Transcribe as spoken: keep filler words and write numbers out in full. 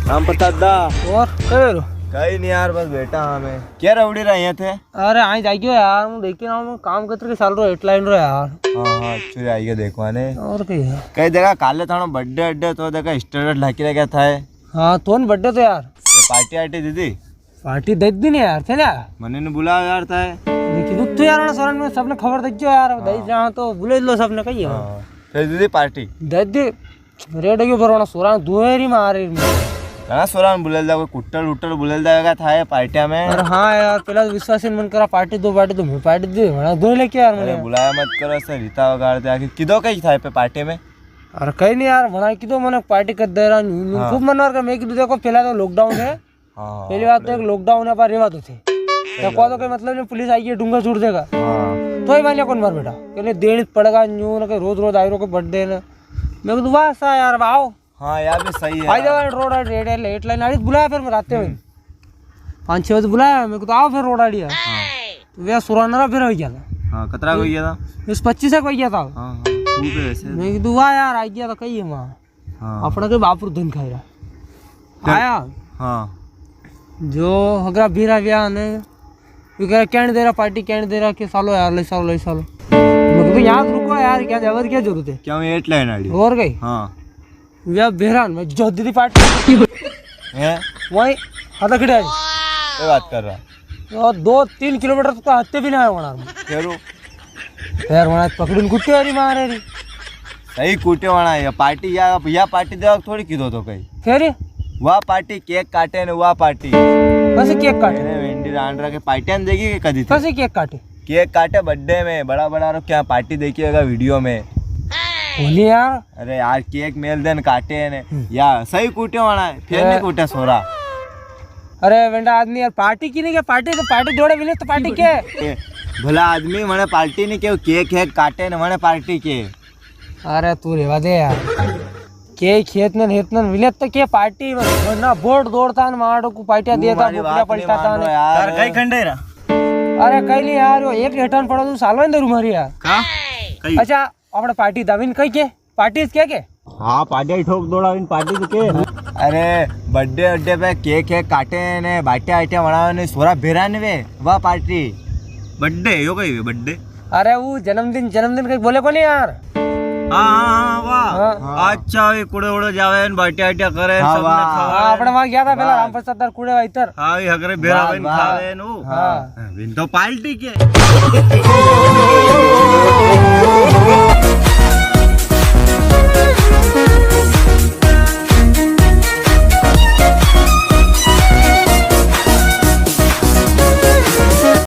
राम प्रसाद दा। और कई रो? कई नी यार, बस बैठा हाँ मैं। क्या रवड़ी रहा यहाँ थे? अरे आई जाइयो यार, हूँ देखी रहा हूँ काम कतर के चाल रो, हेडलाइन रो यार। हाँ हाँ, अच्छो जाइयो देखवा ने। और कई है? कई देखा काले थानो बर्थडे अड्डे तो देखा स्टेटस लाकी रखा था है। हाँ तो न बर्थडे तो यार। तो पार्टी आर्टी दीदी? पार्टी दे दी नी यार, थे ना? मने ने बुलाओ यार था है। देखी तू तो यार उना सोरन में सबने खबर दे जो यार, हाँ। दे जहाँ तो बुले लो सबने कही है। हाँ। फिर दीदी पार्टी? दे दी। रेड हो गयो पर वणा सोरा दुहेरी मारे। घणा सोरा ने बुलेल दा, कोई कुट्टल उट्टल बुलेल दा वेगा थाए पार्टिया में। अरे हाँ यार, पेला तो विश्वास ही मन करा पार्टी दो, पार्टी दो, मैं पार्टी दे, वणा दो लेके यार अरे मने। बुलाया मत करो, ऐसे रीता वगाड़ दे आके। किदो कई थाए पे पार्टी में? अरे कई नी यार, वणा किदो मने पार्टी कर दे रहा, न्यू, न्यू, हाँ। खूब मनवार कर, मैं किदो देखो पेला तो लॉकडाउन है। हाँ, पेली बात तो एक लॉकडाउन है, पर रेवा तो थे। तो को तो कई मतलब नी, पुलिस आई है, डूंगा छूट देगा। हाँ। तो ही मानिया कौन मार बेटा, कहने देनी पड़ेगा, न्यू ना कई रोज रोज आई रो के बर्थडे ना। मैं कह, "वाह सा यार, वाह।" हाँ, यार भी सही है। आई जावा रोड आड़ी, रेड है, हेडलाइन आड़ी, बुलाया फिर मैं राते में। हम्म। पाँच छः बजे बुलाया, मैं कह, "तो आओ फिर रोड आड़ी।" हाँ। तो वे सोरा नरा फिर हो गया था। हाँ, कतरा को गया था? इस पच्चीस को गया था। हाँ, हाँ, खूब है वैसे। मैं कह, "वाह यार, आ गया था, कई है वहाँ।" हाँ। अपना के बापू धन खाई रहा। क्या? आया? हाँ। जो हगरा भीरा व्या ने, वो कह रहा, "कहने दे रहा पार्टी, कहने दे रहा कि सालो यार, ले सालो, ले सालो।" मैं कह, "तो यहाँ रुको यार, क्या जबर, क्या जरूरत है?" क्या मैं हेडलाइन आड़ी? और गई? हाँ। व्या भेरान, मैं जो दीदी पार्टी। हैं? वही, हाथ खड़ा है। क्या बात कर रहा? और दो तीन किलोमीटर तक तो हत्ते भी ना आया होना। फिर वो? फिर वहाँ पकड़ून कुट्टे वाली मारे री। सही कुट्टे वाला है, या पार्टी, या, या पार्टी देवा थोड़ी किदो तो कई। फिर? वह पार्टी केक काटे ने, वह पार्टी। कैसे केक काटे? अरे वेंडी रांडरा के पार्टियां देखी के कदी थे? कैसे केक काटे? केक काटे बर्थडे में, बड़ा बड़ा रो क्या पार्टी देखी होगा वीडियो में। बोली यार। अरे यार, केक मेल देन काटे ने। हम्म। या, सही कुट्टे वाला है, फिर ए- नी कुट्टे सोरा। अरे वेंडा आदमी यार, पार्टी की नी के, पार्टी तो पार्टी जोड़े मिले तो पार्टी के? ए, भला आदमी, मने पार्टी नी के, केक हेक काटे ने मने पार्टी के। अरे तू रेवा दे यार। केक हेत ने हेत ने मिले तो के पार्टी में ना बोर्ड दौड़ता ने मारो को पार्टियां तू देता, मारी बोकड़ा बात नी पलटाता मान ने। रहा यार। तार कई खंडे रा? अरे कई नी यार, वो एक हेठान पड़ो तू सालो नी दरू मारी यार। का? कई? अच्छा, अपने पार्टी दाविन कई के? पार्टी क्या के? हाँ, पार्टी ठोक दौड़ा इन पार्टी तो के? अरे, बर्थडे वड्डे पे केक हेक काटे ने, बाटिया आटिया बनावे ने, सोरा भेरा ने वे, वाह पार्टी। बर्थडे, यो कई वे बर्थडे? अरे, वो जन्मदिन, जन्मदिन कई बोले कोनी यार। हाँ, हाँ, हाँ, वाह। हाँ। अच्छा, वे कुड़े उड़े जावे ने, बाटिया आटिया करे, हाँ, सबने वाह। खावे। हाँ, अपने वहाँ गया था पेला वाह। रामप्रसाद दर कुड़े वाइतर। हाँ, वे हगरे भेरा वाह, वाह। खावे ने वो। हाँ। हाँ, विन तो पार्टी के।